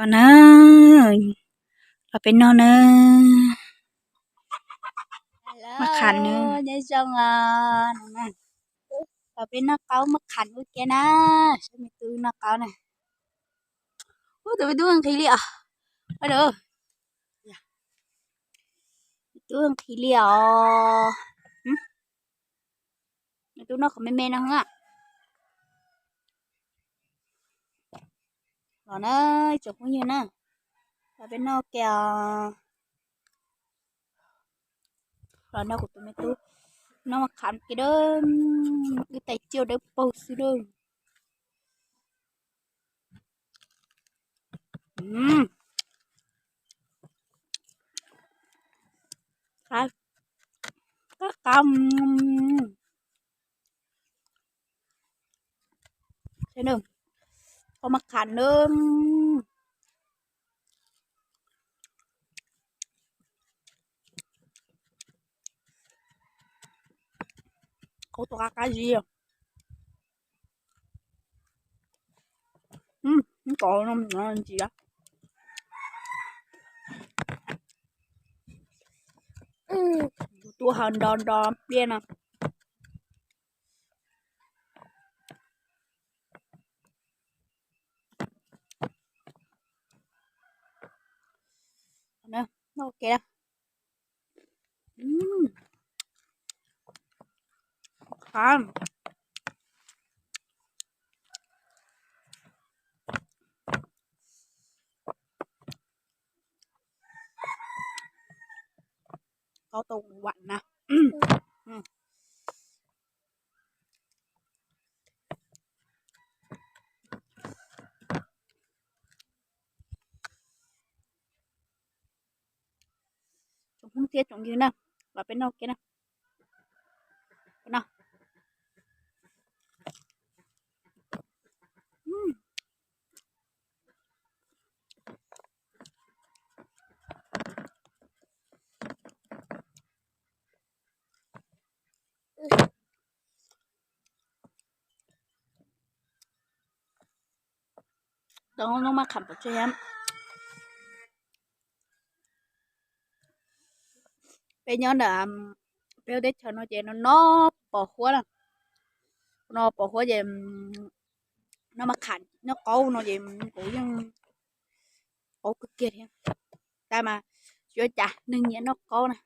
Los na, los peb noj na. Maj qham na. Nyob zoo os, los peb noj qaub maj qham ua ke na. Saib me tub noj qaub na. Ub, tus me tub nqhis li os. Tub nqhis li os. Me tub noj qhov me me no. Los na, tsoom phooj ywg na, los peb noj ke os. Los nrog kuv tus me tub noj maj qham ke na. Wb tais tsiaj dawb paug xwb na. Qab qab. Qhov maj qham na. Qaub tau qab qab zib. Ntxiv. Tus tub ho nro nro pliaj no. Noj ke. Qaub tau vam na. Tsoom phooj thiab tsoom ywg na, los peb noj ke na. Tau noj maj qham pov tseg thiab. Peb nyob ntawm peb lub teb chaws no ces no no pos huab na. No pos huab ces noj maj qham noj qaub no ces kuv yeej qaub kawg kiag thiab. Tab mas tsis ua cas, neeg nyiam noj qaub na.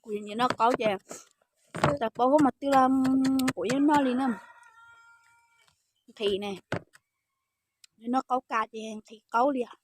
Kuv nyiam noj qaub ces txawm pos huab mas twg los kuv yeej noj li na. Nqhis ne, noj qaub kas ces nqhis qaub li os.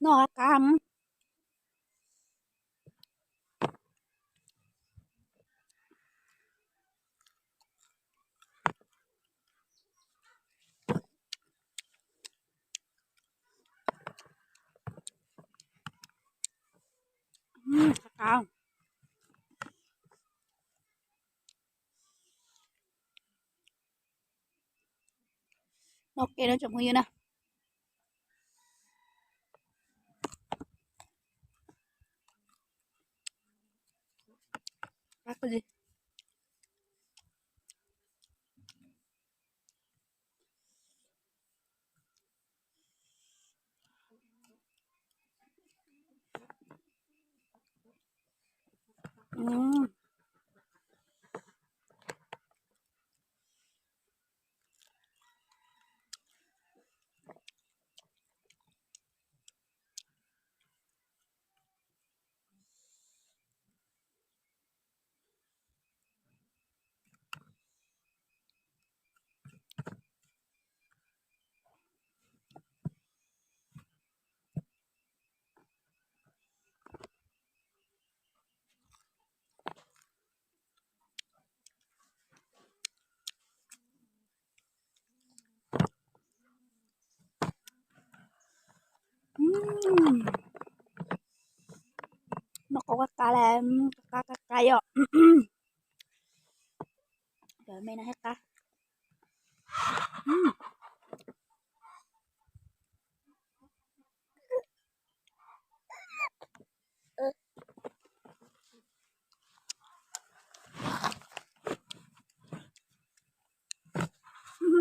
Noj qab qab. Noj ke no tsoom phooj ywg na. Noj qab qab, qab qab qab yom. Cov me no thiab qab.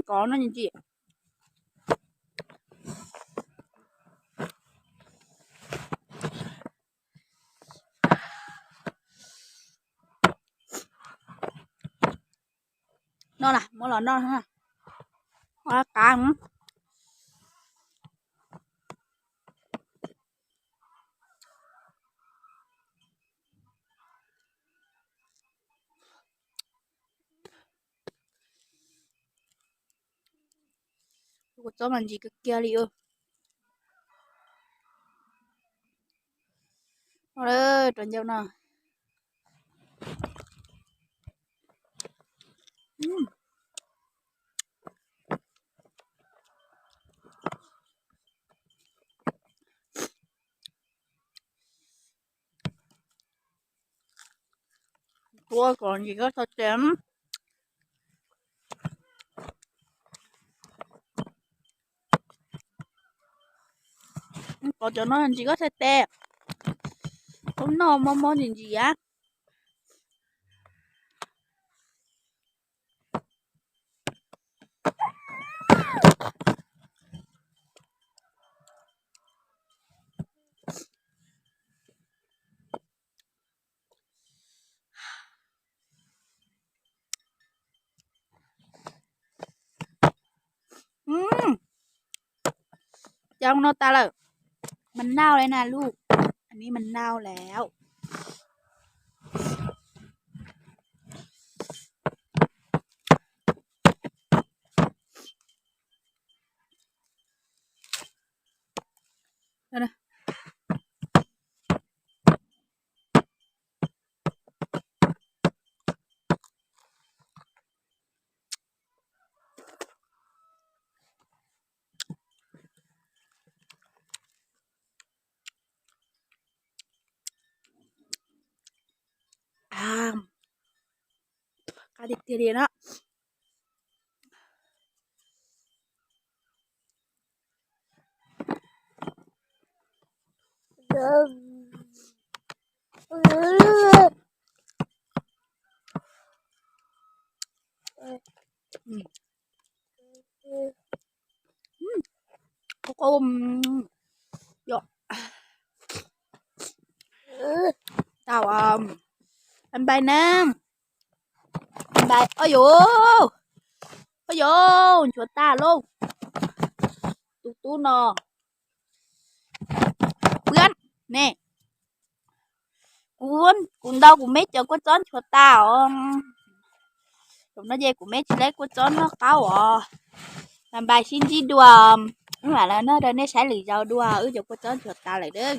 Kov no ntsim. No na, muab los noj. Qab. Kua txob mas ntsim kawg kiag li. Rau ncauj no. Tua kom ntsim koj txhais tes. Kom cov no ntsim koj txhais tes. Koj noj mob mob ntsim ntsim a. Cov no tas lawm. Mas nau li na lug, a ni mas nau lawm. Qab tiag tiag li na. Qab qab yom. Tau, bye bye na. Bye bye. Oj yus, oj yus, nchuav tas lauj. Tus tub no. Pwb ne, kuv, kuv ntaus kuv me cov kua txob nchuav tas os. Zaum no ces kuv me tsis tau kua txob noj qaub os. Bye bye, sib ntsib dua. Wb mam li noj rau nej saib lwm zaus dua, wb cov kua txob nchuav tas lawm dab.